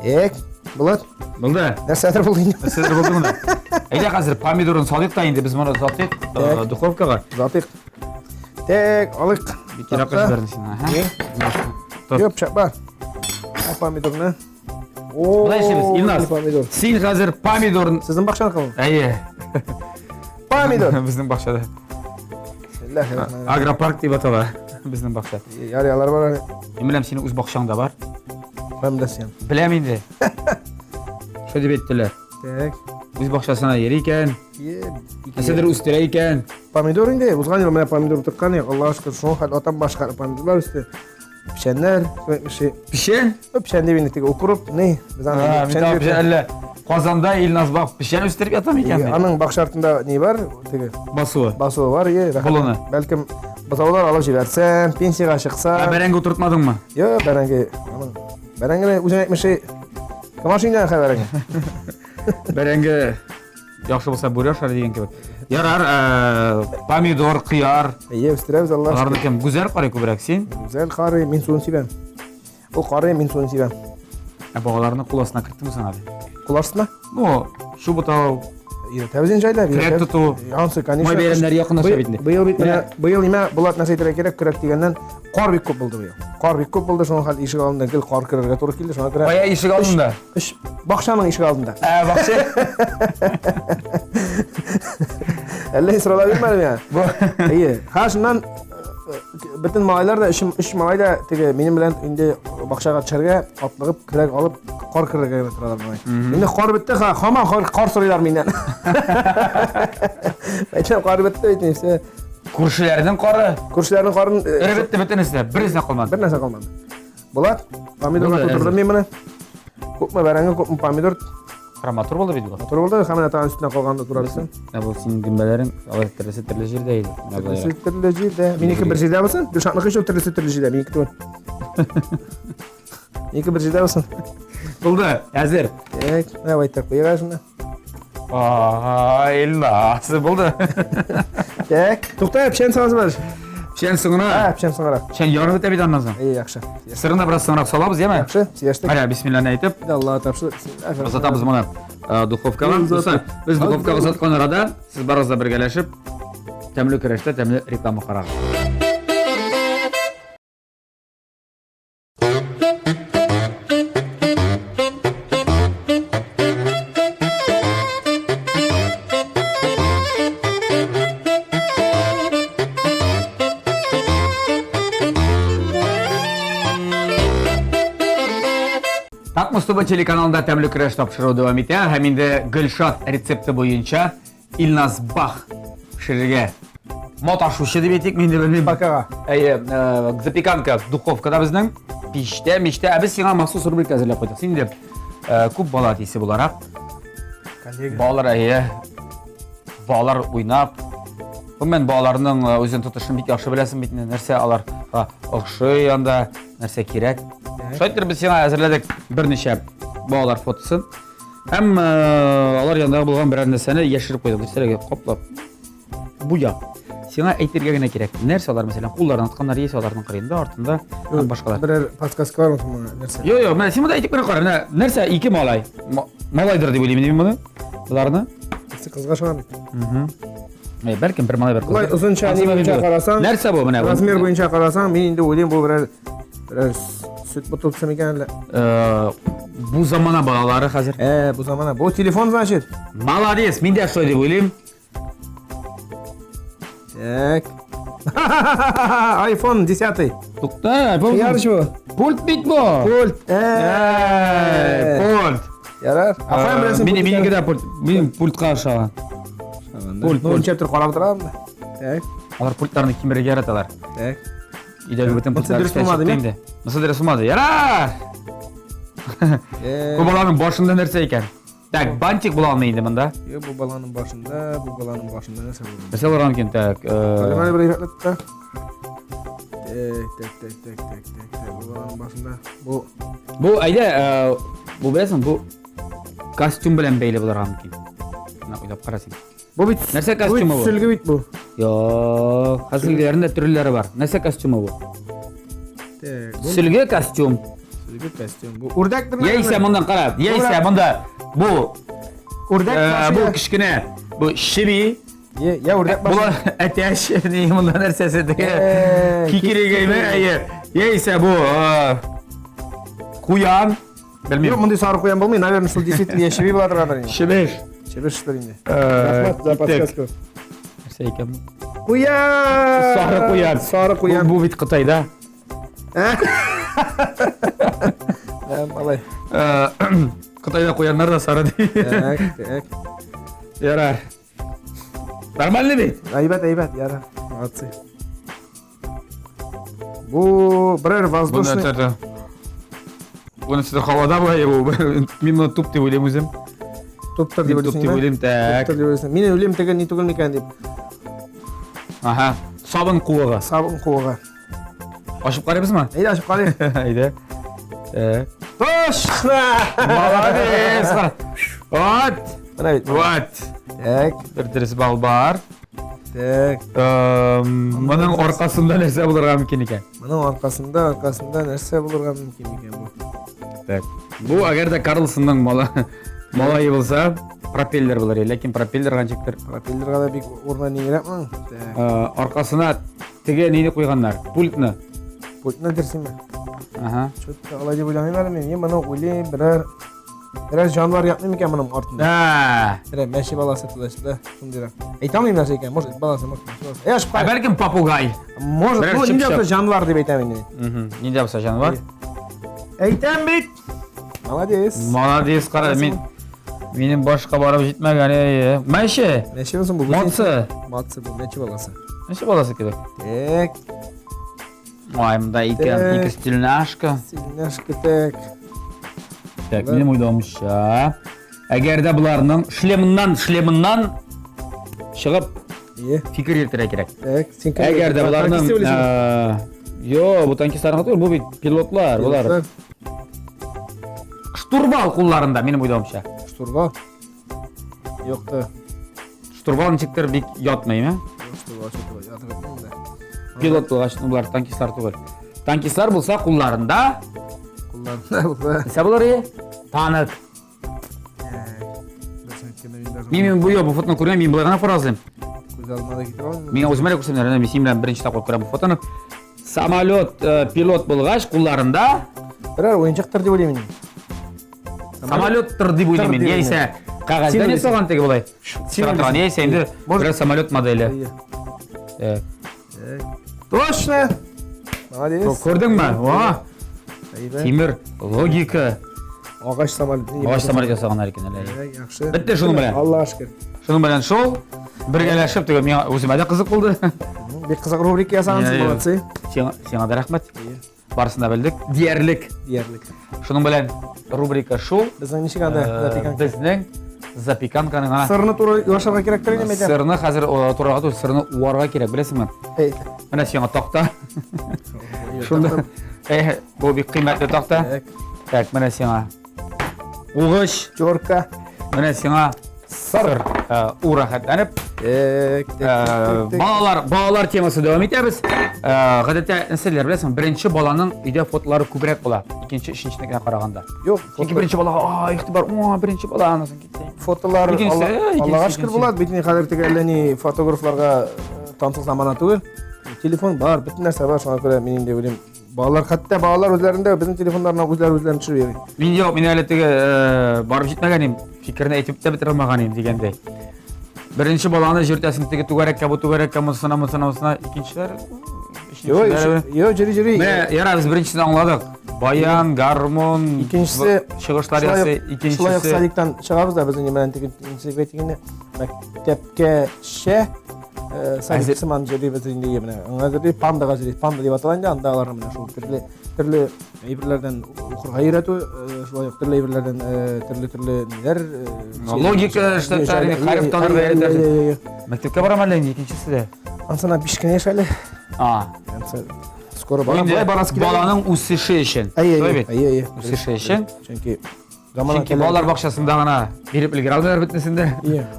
Так, Булат, Булды. нәрсәдер булды инде. Нәрсәдер булды монда. Әйдә хәзер помидорын салыйк та инде без моны озатыйк Так. духовкага. Затыйк. Так, алыйк. Бик еракка җибәрдең син. Аһа. Тот. Юк, пычак бар. Ә помидорны. О, Болай эшлибез, Илназ. Помидор. Син хәзер помидорын Сезнең бакчаныкымы? Әйе. Помидор. Безнең бакчада. Бисмиллаһир-рахманир-рахим. Агропарк дип атала безнең бакча. Ярый, алар бар әле. Мин беләм, синең үз бакчаң да бар. Кем беләсең? Беләм инде. Шул дип әйттеләр. Так. Үз бакчасына йөри икән, нәрсәдер үстерә икән. Помидор инде, узган ел менә помидор утырткан идек, Аллага шөкер, шуңа хәтле атам башка помидорлар үсте. Печәннәр, кем Печән? Печән дип инде теге укроп, ни, без аны А, мин печән тагы дип печән әллә Казанда Илназ бак печән үстереп ята микән? дип. Аның бакча артында ни бар, теге Басуы. басуы бар, е, рәхәт. Болыны. Бәлкем бозаулар алып җибәрсәм, пенсиягә Ә чыксам. бәрәңге утыртмадыңмы? Юк, бәрәңге, аның бәрәңгене үзең әйтмешли, кем ашый инде аны бәрәңге? Бәрәңге яхшы булса бүре ашар дигән кебек. Ярар, помидор, кыяр. Әйе, үстерәбез, Аллага Аларны кем? Гүзәл карый күбрәк син. Гүзәл карый, мин суын сибәм. Ул карый, мин суын сибәм. Ә балаларны кул астына керттеңме соң әле? Кул астына? Ну, шу бутау, Өйрәтәбез инде җайлап. Көрәк тоту. Ансы, конечно. Май бәйрәмнәре якынлаша бит инде. Быел бит менә, быел нимә Булат нәрсә әйтергә кирәк, көрәк дигәннән кар бик күп булды быел. Кар бик күп булды, шуңа хәл ишек алдында гел кар керергә туры килде, шуңа күрә. Кая ишек алдында? Өч бакчаның ишек алдында. Ә, бакча. Әллә сорала бирмәде миңа. Әйе. Ха, шуннан бөтен малайлар да, өч малай да теге минем белән инде бакчага төшәргә, атлыгып, көрәк алып, кар керергә генә торалар малай. Инде кар бетте, ха, һаман кар, кар сорыйлар миннән. Әйтәм, кар бетте бит, все. Күршеләрнең кары. Күршеләрнең карын Эре бетте бөтенесе дә, берсе дә калмады. Бер нәрсә калмады. Булат, помидорга Булды, тутырдым мин моны. Күпме бәрәңге, күпме помидор. Кара матур булды бит бу. Матур булды, һәм менә тагын өстенә калганны тура белсәң. Менә бу синең гөмбәләрең, алар төрлесе төрле җирдә иде. Менә болай. Төрлесе төрле җирдә. Минеке бер җирдә булсын. Гөлшатныкы еще төрлесе төрле җирдә, минеке түгел. Минеке бер җирдә булсын. Булды, әзер. Так, менә байтак куйга шунда. Ай, Илназ, булды. Так, тукта, печән саласы бар. Печән соңына. А, печән соңрак. Печән ярып бетә бит аннан соң. Әй, яхшы. Сырын да бераз соңрак салабыз, яме? Яхшы, сөйләштек. Менә бисмилланы әйтеп, Алла тапшыр. озатабыз моны духовкага. Дуслар, без духовкага озаткан арада сез барыгыз да бергәләшеп тәмле көрәштә тәмле реклама карагыз. Татмус ТВ телеканалында тәмле көрәш тапшыруы дәвам итә һәм инде Гөлшат рецепты буенча Илназ Бах пешерергә маташучы дип әйтик, мин дә белмим. Бакага. Әйе, запеканка духовкада безнең, пиштә, миштә. Ә без сиңа махсус рубрика әзерләп куйдык. Син инде күп бала әтисе буларак, Коллега. балалар әйе, балалар уйнап, гомумән балаларның үзен тотышын бик яхшы беләсең бит инде, нәрсә аларга охшый анда, нәрсә кирәк. Шулай итеп без сиңа әзерләдек берничә балалар фотосын. Һәм алар янында булган берәр нәрсәне яшереп куйдык, дөресрәге каплап. Буяп. Сиңа әйтергә генә кирәк. Нәрсә алар, мәсәлән, кулларын атканнар, яисә аларның кырыенда, артында һәм башкалар. Берәр подсказка бармы моңа нәрсә? Йо, йо, менә син монда әйтеп кенә кара. Менә нәрсә ике малай. Малайдыр дип уйлыйм мин моны. Боларны. Берсе кызга ошаган бит. Бәлкем бер малай, бер кыз. Болай озынча ни буенча карасаң, Нәрсә бу менә? Размер буенча карасаң, мин инде уйлыйм бу берәр берәр сөт бутылкасы микән әллә? Бу замана балалары хәзер. Бу замана. Бу телефон, значит. Молодец, мин дә шулай дип уйлыйм. Так. iPhone 10. Тукта, iPhone. Кыяр чего? Пульт бит бу. Пульт. Пульт. Ярар. Апаем беләсең. Минеке дә пульт. Мин пультка ошаган. Пульт, Ну, пульт. ничә төр карап торам. Так. Алар пультларны кимерергә яраталар. Так. Өйдәге бөтен Монысы пультлар дөрес эштән булмады, чыкты ми? инде. Монысы дөрес булмады. Ярар! Э, Бу баланың башында нәрсә икән? Так, бантик була алмый инде монда. Е, бу баланың башында, бу баланың башында нәрсә булды? Нәрсә булырга мөмкин? Так, Әле менә бер әйбәтләп тә. Так, так, так, так, так, так, так, бу баланың башында. Бу бу әйдә, бу беләсең, бу костюм белән бәйле булырга мөмкин. Менә уйлап кара син. Бу бит Нәрсә костюмы бу? Сөлге бит бу. Юк, хәзер сөлгеләрнең дә төрлеләре бар. Нәрсә костюмы бу? Так, бу Сөлге костюм. сөлге костюм. Бу үрдәк Яисә моннан кара, яисә монда бу үрдәк бу кечкенә, бу чеби, Е, я үрдәк бу әтәч, ни монда нәрсәсе теге Э, кикерегәйме, әйе. Яисә бу куян, белмим. Юк, мондый сары куян булмый, наверное, шул действительно я чеби була торгандыр инде. Чебеш. Чебештер инде. Э, Рәхмәт за киттек. подсказку. Нәрсә икән бу? Куян! Сары куян. Сары куян. Бу, бу бит Кытайда. Ә, Малай. Э, Кытайда куяннар да сары ди. Так, так. Ярар. Нормально бит? Әйбәт, әйбәт, ярар. Молодцы. Бу берәр воздушный. Бу нәрсә һавада була бу. Мин моны туп дип уйлыйм үзем. Туптыр дип Мин туп дип уйлыйсың. уйлыйм. Так. Туптыр дип уйлыйсың. Мин уйлыйм теге ни түгел микән дип. Ага. Сабын куыгы. Сабын куыгы. Ачып карыйбызмы? Әйдә ачып карыйк. Әйдә. Так. Точно! Молодец! Вот! Менә бит. Вот! Так, Бер дөрес балл бар. так. Моның аркасында нәрсә булырга мөмкин икән? Моның аркасында, аркасында нәрсә булырга мөмкин икән бу? Так. Бу әгәр дә Карлсонның мала малае булса, пропеллер булыр иде, ләкин пропеллерга ничектер Пропеллерга да бик урман ниңрәк моның. Так. аркасына теге нине куйганнар, пультны. Пультны дерсеңме? Ага. Чё-то алай дип уйламыйм әле мин. Мин моны уйлыйм, берәр берәр җанвар ятмый микән моның артында? Да. Берәр мәче баласы туда-сюда, шундыйрак. Әйтә алмыйм нәрсә икән, может, баласы, может, мәче баласы. Әй, ачып Ә кара. бәлкем попугай. Может, Берәр ну, нинди чыпчык. булса җанвар дип әйтәм инде. Мгм. Нинди булса җанвар? Әйтәм бит. Молодец. Молодец, кара, мин минем башка барып җитмәгән. Әйе. Мәче. Мәче булсын бу. Матсы. Матсы бу, мәче баласы. Мәче баласы кебек. Так, Ай, монда ике, Так. ике стильняшка. стильняшка так. Так, минем уйлавымча, әгәр дә боларның шлемыннан, шлемыннан чыгып Е, фикер йөртергә кирәк. так, син кем? Әгәр дә боларның Танкист дип уйлыйсыңмы? Йо, бу танкистлар түгел, бу бит пилотлар, болар. Штурвал кулларында, минем уйлавымча. Штурвал. Юк та. Штурвал ничектер бик ятмый, ме? Штурвал, штурвал, ятып бетмим дә. Пилот булгач, ну, болар танкистлар түгел. Танкистлар булса кулларында Кулларында булса. нәрсә булыр иде? Танк. Берсен әйткәндә мин даже Мин бу бу фотоны күргән, мин болай гына фаразлыйм. күз алдыма да китерә алмыйм. Миңа үземә дә күрсәмнәр, мин синең белән беренче тапкыр күрәм бу фотоны. Самолет пилот булгач, кулларында Берәр уенчыктыр дип уйлыйм мин. самолеттыр дип уйлыйм мин. дип Яисә Син кәгазьдән уйлыйсың. ясалган теге болай. Син Чыга торган, уйлыйсың. яисә инде Может- берәр самолет моделе. Әйе. Э, Так. Точно! Молодец. Күрдеңме? О, Әйбәт. тимер логика. Агач самолет. Агач самолет ясаганнар икән әле. Так, яхшы. Бетте шуның белән. Аллаһ шөкер. Шуның белән шул бергәләшеп теге миңа үземә дә кызык булды. Бик кызык рубрика ясагансыз, Иә, иә. молодцы. Сиңа сиңа да рәхмәт. Әйе. Барысын да белдек. Диярлек. Диярлек. Шуның белән рубрика шул. Безнең ничек анда запеканка? Безнең запеканканың гына Сырны туры яшәргә кирәктер инде мәйтәм. сырны хәзер турага түгел, сырны уарга кирәк, беләсеңме? Әй. Менә сиңа такта. Шунда бу бик кыйммәтле такта. Так, Так, менә сиңа угыч, терка. менә сиңа сыр. У рәхәтләнеп. Так, так, так, так. Балалар, балалар темасы дәвам итәбез. Гадәттә нәрсәләр беләсең, беренче баланың өйдә фотолары күбрәк була, икенче, өченченекенә караганда. Юк, Чөнки беренче балага, а, игътибар, о, беренче бала, анысын китте. фотолар Икенчесе, Аллага икенчесе, шөкер икенчесе. була. Бит инде хәзер теге әллә ни фотографларга тансык замана түгел. Телефон бар, бөтен нәрсә бар, шуңа күрә мин инде уйлыйм. Балалар, хәтта балалар үзләрендә безнең телефоннарына үзләре үзләрен төшереп йөри. Мин юк, мин әле теге барып җитмәгән идем, фикерне әйтеп тә бетерә алмаган идем дигәндәй. Беренче баланы җөртәсең теге түгәрәккә, бу түгәрәккә, монысына, монысына, монысына, икенчеләр, Йо, өченчеләр. йо, җөри, җөри. Менә, ярар, без беренчесен аңладык. Баян, гармун, Икенчесе, чыгышлар шулай ясый, ук- Шулай ук икенчесе. садиктан чыгабыз да, без инде менә теге ничек әйтик инде, мәктәпкәчә Садик сыман җөрибез инде менә. Аңа әзерли, пандага әзерли. Панда дип атала инде, анда аларны менә шул төрле төрле әйберләрдән укырга өйрәтү, шулай ук төрле әйберләрдән төрле-төрле ниләр. Логика эшләтә, хәреф танырга өйрәтә. Мәктәпкә барам әллә инде икенчесе дә. Ансына 5 кенә яшь әле. А. Ансы скоро бара. Болай барасы килә. Баланың үсеше өчен. Әйе, әйе, әйе. Үсеше өчен. Чөнки Чөнки балалар бакчасында гына биреп өлгерә алмыйлар бөтенесен дә.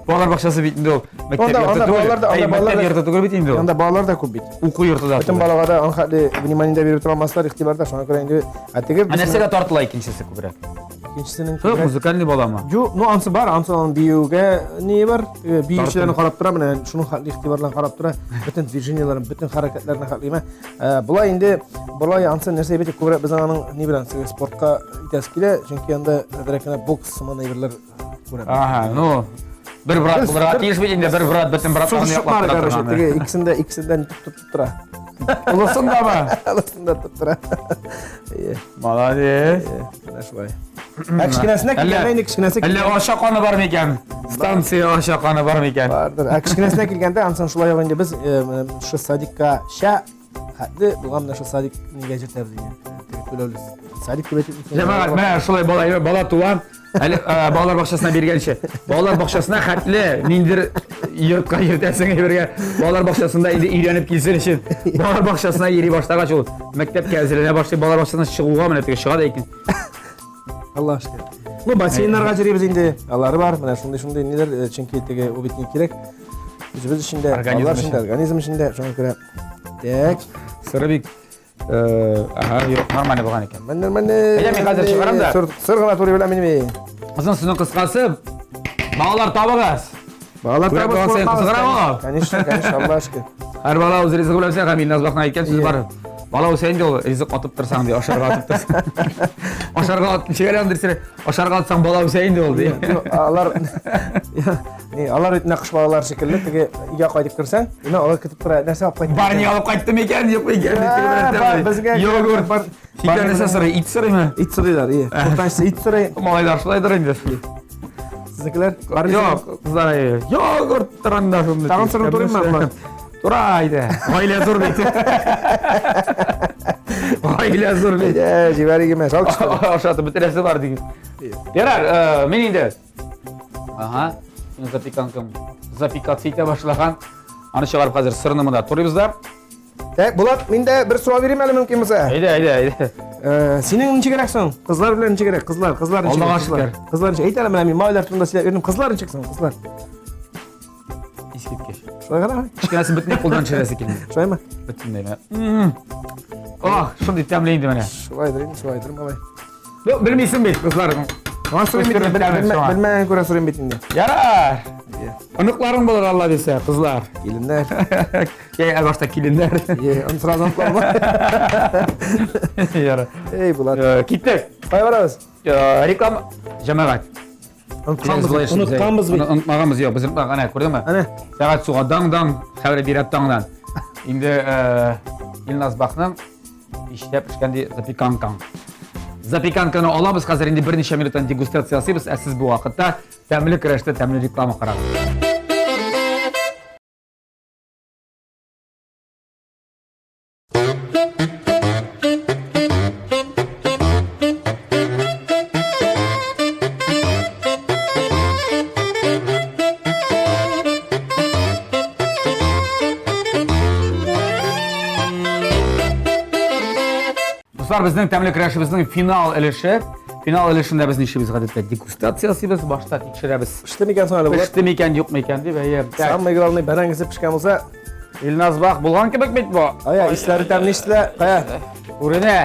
Балалар бакчасы бит инде ул мәктәп йорты түгел. Әй, мәктәп йорты түгел бит инде ул. Анда балалар да күп бит. Уку йорты да. Бөтен балага да анхәтле внимание дә биреп тора алмаслар, игътибар да, шуңа күрә инде. Ә теге Ә нәрсәгә тартыла икенчесе күбрәк? Икенчесенең күбрәк музыкальный баламы? Юк, ну ансы бар, ансы аның биюгә ни бар? Биючеләрне карап тора, менә шуның хәтле игътибар белән карап тора, бөтен движениеләрен, бөтен хәрәкәтләрен хәтлиме. Болай инде, болай ансы нәрсә әйбәт күбрәк безнең аның ни белән спортка итәсе килә, чөнки анда әзрәк кенә бокс сыман әйберләр күрәм. Ага, ну бер брат булырга тиеш бит инде, бер брат бөтен братларны яклап тора торган. Теге икесен дә икесеннән тотып тора. Олысын да мы? Олысын да тотып тора. Молодец. Менә шулай. Ә кечкенәсенә килгәндә инде кечкенәсе Әллә аша каны бар микән? Станция аша каны бар микән? Бардыр. Ә кечкенәсенә килгәндә ансын шулай ук инде без шушы садикка ша хәтле булган менә шул садик нигә җитәбез инде. Теге түләүле садик дип әйтеп. Җәмәгать, менә шулай бала бала туа. Әле балалар бакчасына биргәнче. Балалар бакчасына хәтле ниндер йортка йөртәсең әйбергә. Балалар бакчасында инде өйрәнеп килсен өчен. Балалар бакчасына йөри башлагач ул мәктәпкә әзерләнә башлый. Балалар бакчасына чыгуга менә теге чыга да икән. Аллаһ шөкер. Ну, бассейннарга йөрибез инде. Алары бар. Менә шундый-шундый ниләр, чөнки теге ул бит ни кирәк. Үзебез өчен дә, алар өчен дә, организм өчен дә. Шуңа күрә. Так. Сыры бик ага, юк, нормально булган икән. Менә, менә. Әйдә, мин хәзер чыгарам да. Сыр гына турый беләм мин. Озын сүзнең кыскасы, балалар табыгыз. Балалар табыгыз. Конечно, конечно, Аллаһ шөкер. Һәр бала үз ризыгы белән үсә, һәм Илназ Бахның әйткән сүзе бар. Бала үсә инде ул, ризык атып торсаң ди, ашарга атып торсаң. Ашарга атып, ничек әле андый ашарга атсаң бала үсә инде ул ди. Алар не, алар бит нәкъ балалар шикелле, теге өйгә кайтып керсәң, менә алар көтеп тора, нәрсә алып кайттың? Бар ни алып кайттым икән, юк икән дип теге Бар, безгә йогурт. Бар. Сикәр нәрсә сорый, ит сорыймы? Ит сорыйлар, ие. Уртанчысы ит сорый. Малайлар шулайдыр инде. Сезнекеләр? Бар Юк, кызлар йогурт торанда шундый. Тагын сорап торыйммы? Тура әйдә. Гаилә зур бит. Гаилә зур бит. Ә, җибәрик имеш. Ал кішті. Ашатып бетерәсе бар диген. Ярар, э, мин инде. Ага, минем запеканкам запекаться итә башлаган. Аны чыгарып хәзер сырны монда турыйбыз да. Так, Булат, мин дә бер сорау бирим әле мөмкин булса. Әйдә, әйдә, әйдә. Э, синең ничегрәк соң? Кызлар белән ничегрәк? Кызлар, кызлар ничек? Аллага шөкер. Кызлар ничек? Әйт әле менә мин малайлар турында сөйләп йөрдем. Кызлар ничек соң? Кызлар. Искиткеч. Шулай гына? Кечкенәсен бөтенләй кулдан төшерәсе килми. Шулаймы? Бөтенләй менә. Ах, шундый тәмле инде менә. Шулайдыр инде, шулайдыр малай. Ну, белмисең бит, кызлар. Аңа сорыйм бит, белмәгән күрә сорыйм бит инде. Ярар. Оныкларың булыр, Алла бирсә, кызлар. Киленнәр. Йә, ә башта киленнәр. Йә, аны сразу оныклар. Ярар. Эй, Булат. Киттек. Кая барабыз? Реклама. Җәмәгать. Онытканбыз, онытканбыз бит. Онытмаганбыз, юк, без онытмаган, әнә, күрдеңме? Әнә. Сәгать суга даң-даң хәбәр бирә таңнан. Инде Илназ Бахның Пиштә пешкән ди запеканкаң. Запеканканы алабыз, хәзер инде берничә минуттан дегустация ясыйбыз, ә сез бу вакытта тәмле көрәштә тәмле реклама карагыз. Дуслар, безнең тәмле көрәшебезнең финал өлеше. Финал өлешендә без нишлибез гадәттә? Дегустация ясыйбыз, башта тикшерәбез. Пеште микән соң әле булат? Пеште микән, юк микән дип, әйе. Самый главный бәрәңгесе пешкән булса. Илназ Бах булган кебек бит бу. Ая, исләре тәмле ишетелә. Кая? Күренә.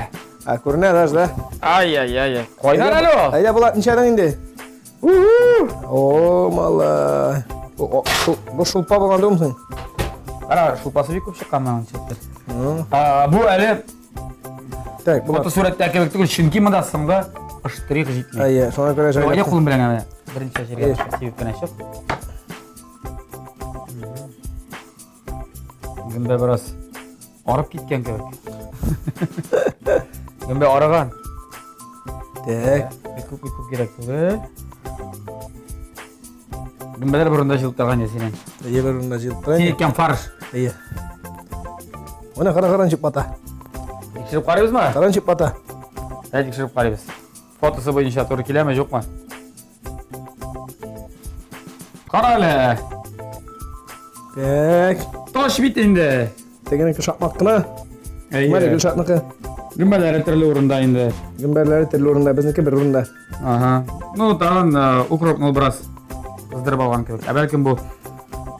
А, күренә даже, да? Ай-яй-яй. Кайнар әле ул. Әйдә, Булат, ничәдән инде? О, малай. Бу шулпа булган түгелме соң? Кара, шулпасы бик күп чыккан моның ничектер. Бу әле Так, була. Фотосурәттә кебек түгел, чөнки монда соңгы штрих җитми. Әйе, шуңа күрә җайлап. Әйе, кулым белән генә берничә җиргә сибеп кенә чык. Гөмбә бераз арып киткән кебек. Гөмбә арыган. Так. Бик күп, бик күп кирәк түгел. Гөмбәләр бер урында җыелып торган иде синең. Әйе, бер урында җыелып тора. Син иткән фарш. Әйе. Менә кара, кара ничек бата. Тикшереп карыйбызмы? Кара ничек бата. Әй, тикшереп карыйбыз. Фотосы буенча туры киләме, юкмы? Кара әле. Так. Таш бит инде. Тегенеке шакмак кына. Әйе. Менә Гөлшатныкы. Гөмбәләре төрле урында инде. Гөмбәләре төрле урында, безнеке бер урында. Ага. Ну, тагын э, укропны бераз кыздырып алган кебек. Ә бәлкем бу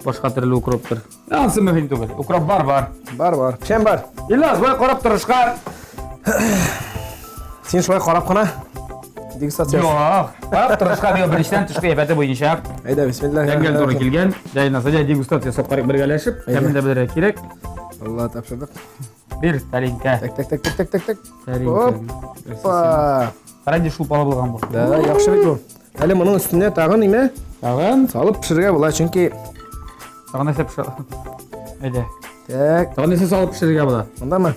башка төрле укроптыр. Ансы мөһим түгел. Укроп бар, бар. Бар, бар. Печән бар. Илназ, болай карап торышка. Син шулай карап кына дегустация. Юк. Карап торышка дип беренчедән төшке әйбәте буенча. Әйдә, бисмиллаһ. Тәңгәл туры килгән. Дә Илназ, әйдә дегустация ясап карыйк бергәләшеп. Тәмен дә белергә кирәк. Алла тапшырдык. Бир, тәлинкә. Так, так, так, так, так, так, так. Тәлинкә. Опа. Каранди шулпалы булган бу. Да, яхшы бит бу. Әле моның өстенә тагын ниме? Тагын? Салып пешерергә була, чөнки Тагын нәрсә пешерә? Әйдә. Так. Тагын нәрсә салып пешерергә була? Мондамы?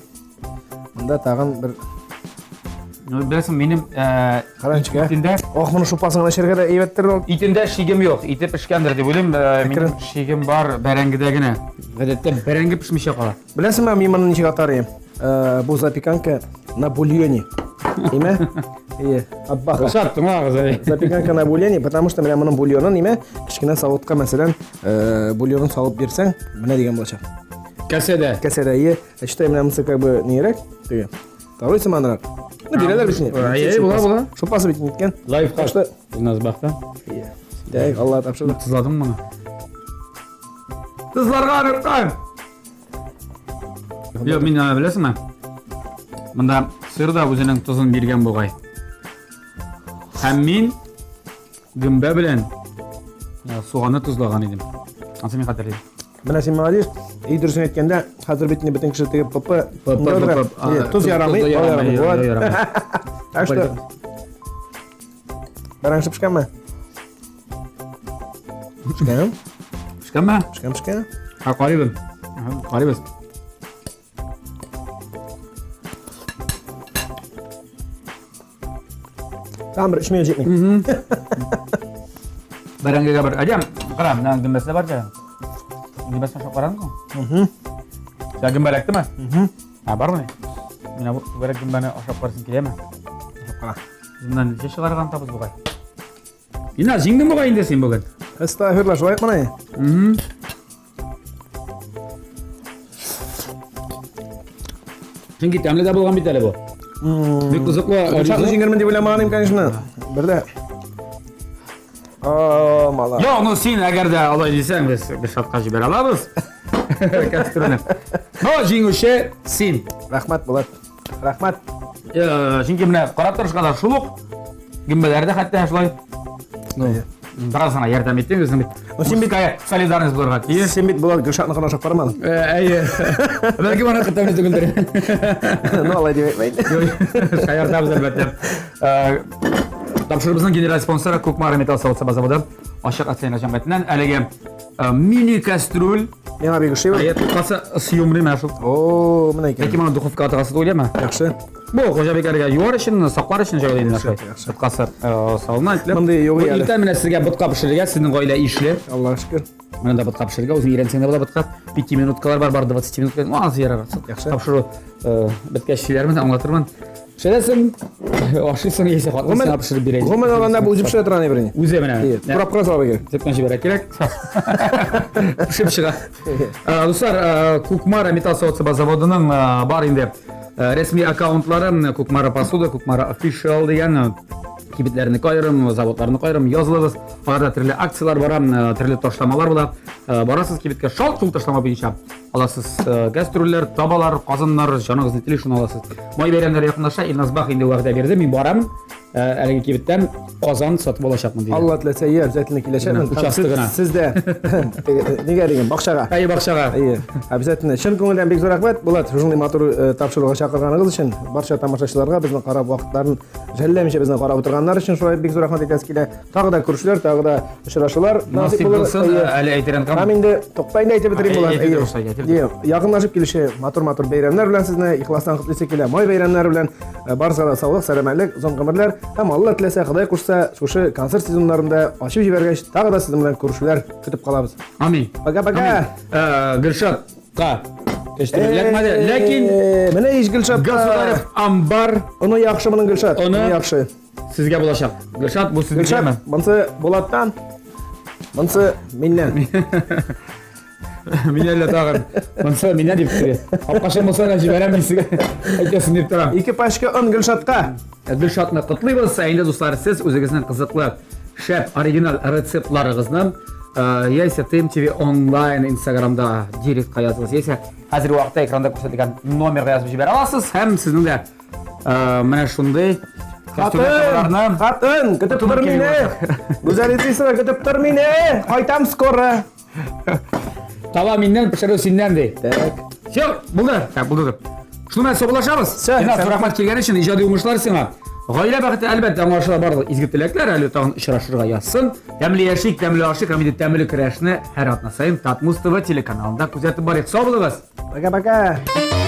Монда тагын бер Ну, беләсең, минем э, Каранчык, ә? итендә Ох, моны шулпасын гына эчәргә дә әйбәттер ул. Итендә шигем юк. Ите пешкәндер дип уйлыйм. Э, минем шигем бар бәрәңгедә генә. Гадәттә бәрәңге пешмичә кала. Беләсеңме, мин моны ничек атар идем? Э, бу запеканка на бульоне. Ниме? Ие, аббаха. Рашат, тыңлагыз әле. Запеканка на бульоне, потому что менә моның бульоны ниме? Кечкенә савытка, мәсәлән, э, бульонын салып бирсәң, менә дигән булачак. Кәсәдә. Кәсәдә, ие. Ә считай, менә монысы как бы нирәк? Теге. Второй сыманрак. Ну, бирәләр бит инде. Әйе, була, була. Шулпасы бит ниткән. Лайфхак. Так что, Илназ бакта. ие. Так, Алла тапшырды. Тызладың моны. Тызларга оныткан. Юк, мин аны беләсеңме? Монда сыр да үзенең тозын биргән бугай. Һәм мин гөмбә белән э, суганны тозлаган идем. Ансы мин хәтерлим. Менә син молодец. И дөресен әйткәндә, хәзер бит инде бөтен кеше теге ПП, ПП, тоз ярамый, бал ярамый. Так что Бәрәңге пешкәнме? Пешкән. Пешкәнме? Пешкән, пешкән. Ха, карыйбыз. Карыйбыз. Там бер 3 минут җитми. Бәрәңгегә бер. Әдәм, кара, менә гөмбәсе дә бар икән. Гөмбәсен ашап карадыңмы? Сә гөмбә эләктеме? Ә, бармы? Менә бу түгәрәк гөмбәне ашап карасың киләме? Ашап кара. Моннан ничә чыгарган табыз бугай? Ина, җиңдең бугай инде син бүген. Әстәгъфирулла, шулай итмәне. Чөнки тәмле дә булган бит әле бу. Бик кызыклы. Чаклы җиңермен дип уйламаган идем, конечно. Бер дә. О, мала. Юк, ну син әгәр дә алай дисәң, без Гөлшатка җибәрә алабыз. Кәстрүне. Но җиңүче син. Рәхмәт, Булат. Рәхмәт. Э, чөнки менә карап торышка да шул ук гөмбәләр дә хәтта шулай. Ну, бераз гына ярдәм иттең үзең бит. Ну, син бит солидарность булырга тиеш. Син бит Булат Гөлшатны гына ашап карамадың. Э, әйе. Бәлки моны тәмле түгелдер. Ну, алай дип әйтмә. Шаяртабыз әлбәттә. Э, тапшырыбызның генераль спонсоры Кукмара металл савыт-саба заводы ачык акционер җәмгыятеннән әлеге э, мини кастрюль Миңа бик ошый. Әйе, тоткасы съемный менә шул. О, менә икән. Ләкин моны духовкага тыгасы түгел, яме? Яхшы. Бу хуҗабикәләргә юар өчен, саклар өчен җайлы инде шулай. Тоткасы э, салына. Мондый юк әле. Иртән менә сезгә ботка пешерергә, сезнең гаилә ишле. Аллаһ шөкер. Менә дә ботка пешерергә, үзең өйрәнсәң дә була ботка. 5 минуткалар бар, бар 20 минутка. Ну, аз ярар. Яхшы. Тапшыру э, беткәч сөйләрмен, аңлатырмын. Пешерәсең, ашыйсың, яисә хатның сиңа пешереп бирә. Гомумән алганда бу үзе пешерә торган әйбер. Үзе менә. Турап кына салырга кирәк. Төптән җибәрә кирәк. Пешеп чыга. Э, дуслар, э, Кукмара металл савыт-саба заводының э, бар инде рәсми аккаунтлары Кукмара посуда, Кукмара official дигән кибетләрне кайрым, заводларны кайрым, язылыгыз. Аларда төрле акцияләр бара, төрле ташламалар була. Барасыз кибеткә шалт шул ташлама буенча. Аласыз э, гастрольләр, табалар, казаннар, җаныгыз ни тели, шуны аласыз. Май бәйрәмнәре якынлаша, Илназ Бах инде вәгъдә бирде, мин барам, э, әлеге кибеттән казан сатып алачакмын диде. Алла теләсә, иә, обязательно киләчәкмен. Участогына. Сез дә нигә дигән бакчага. Әйе, бакчага. Әйе, обязательно. Чын күңелдән бик зур рәхмәт, Булат, шушындый матур э, тапшыруга чакырганыгыз өчен, барча тамашачыларга безне карап вакытларын жәлләмичә безне карап утырганнар өчен шулай бик зур рәхмәт әйтәсе килә. Тагы да күрешүләр, тагы да очрашулар насыйп булсын. Әле әйтер Һәм инде тукта инде әйтеп бетерим була. Якынлашып килүче матур-матур бәйрәмнәр белән сезне ихластан котлыйсы килә. Май бәйрәмнәре белән э, барыгызга да саулык, сәламәтлек, озын гомерләр. Һәм Алла теләсә, Ходай кушса, шушы концерт сезоннарында ачып җибәргәч, тагы да сезнең белән күрешүләр көтеп калабыз. Амин. Пока-пока. Э, Гөлшатка кәчтүм эләкмәде, ләкин менә ич Гөлшатка. Государев амбар. Оны яхшы моның Гөлшат. Оны яхшы. Сезгә булачак. Гөлшат, бу сезнең. Гөлшат, монсы Булаттан. Монсы миннән. Мин әллә тагын. Монсы миннән дип көтә. Апкашым булса да җибәрәм мин сезгә. Әйтәсен дип торам. Ике пачка он Гөлшатка. Гөлшатны котлыйбыз. Ә инде, дуслар, сез үзегезнең кызыклы, шәп, оригиналь рецептларыгызны яисә ТМТВ онлайн Инстаграмда директка языгыз, яисә хәзерге вакытта экранда күрсәтелгән номерга язып җибәрә аласыз һәм сезнең дә менә шундый Хатын, хатын, көтеп тор мине. Гүзәл Идрисова, көтеп тор мине. Кайтам скоро. Таба миннән, пешерү синнән ди. Так. Все, булды. Так, булды. Шуның белән саубуллашабыз. Все, Ринат, рәхмәт килгән өчен, иҗади уңышлар сиңа. Гаилә бәхете әлбәттә аңлашыла барлык изге теләкләр, әле тагын очрашырга язсын. Тәмле яшик, тәмле ашыйк һәм инде тәмле көрәшне һәр атна саен Татмуз ТВ телеканалында күзәтеп барыйк. Сау булыгыз. Пока-пока.